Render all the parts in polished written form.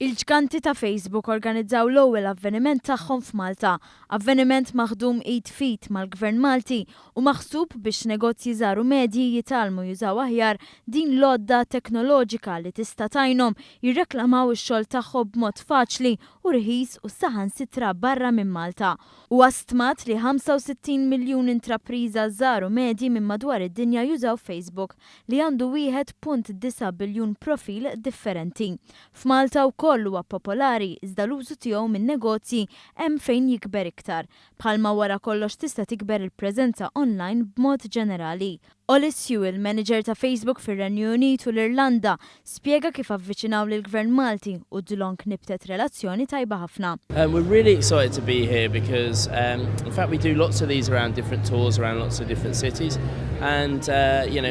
Il-ġganti ta' Facebook organizzaw l-ewwel avveniment tagħhom f'Malta, avveniment maħdum id f'id mal-Gvern Malti u maħsub biex negozji żgħar u medji jitgħallmu jużaw aħjar din l-għodda teknoloġika li tista' tgħinhom jirreklamaw ix-xogħol tagħhom b'mod faċli u rħis u saħansitra barra minn Malta. Huwa stmat li 65 miljun intrapriża żgħar u medji minn madwar id-dinja jużaw Facebook, li għandu 1.9 biljun profil differenti. F'Malta wkoll huwa popolari, iżda l-użu tiegħu minn negozji hemm fejn jikber iktar, bħalma wara kollox tista' tikber il-preżenza online b'mod ġenerali. Ollie Sewell, manager ta' Facebook fir-Renju Unit u l-Irlanda, spjega kif avviċinaw lill-Gvern Malti u dlonk nibtet relazzjoni tajba ħafna. We're really excited to be here because, in fact, we do lots of these around different tours around lots of different cities. And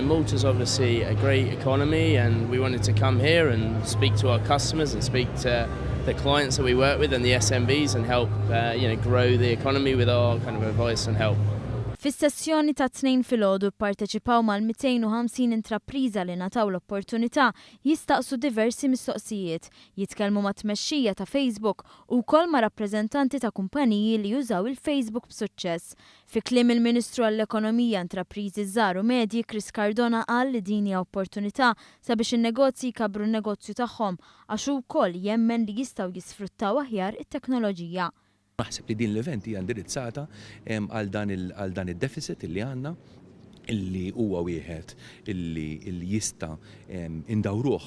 Malta's obviously a great economy, and we wanted to come here and speak to our customers and speak to the clients that we work with and the SMBs and help grow the economy with our kind of advice and help. Fis-sessjoni tat-Tnejn filgħodu pparteċipaw mal-250 intrapriża li ngħataw l-opportunità jistaqsu diversi mistoqsijiet, jitkellmu mat-tmexxija ta' Facebook u wkoll ma' rappreżentanti ta' kumpaniji li jużaw il-Facebook b'suċċess. Fi kliem il-Ministru għall-Ekonomija, Intrapriżi Żgħar u Medji, Chris Cardona, qal li din hija opportunità sabiex in-negozji jkabbru n-negozju tagħhom għax hu wkoll jemmen li jistgħu jisfruttaw aħjar it-teknoloġija. Naħseb li din l-event hija indirizzata għal dan id-deficit illi għandna, illi huwa wieħed illi jista' indawruh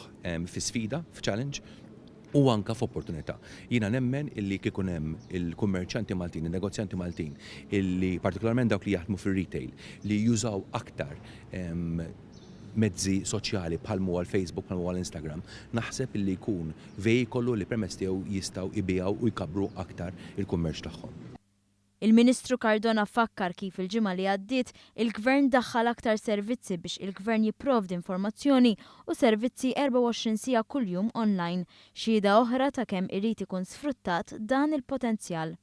fi sfida, f'challenge u anka f'opportunità. Jiena nemmen illi kieku hemm il-kummerċanti Maltin, il-negozjanti Maltin, illi partikolarment dawk li jaħdmu fir-retail, li jużaw aktar mezzi soċjali bħal l-Facebook, bħal l-Instagram, naħseb illi jkun vejkolu li permezz tiegħu jistgħu jbigħu u jkabru aktar il-kummerċ tagħhom. Il-Ministru Cardona fakkar kif il-ġimgħa li għaddiet il-Gvern daħħal aktar servizzi biex il-Gvern jipprovdi informazzjoni u servizzi 24 siegħa kuljum online, xhieda oħra ta' kemm irid ikun sfruttat dan il-potenzjal.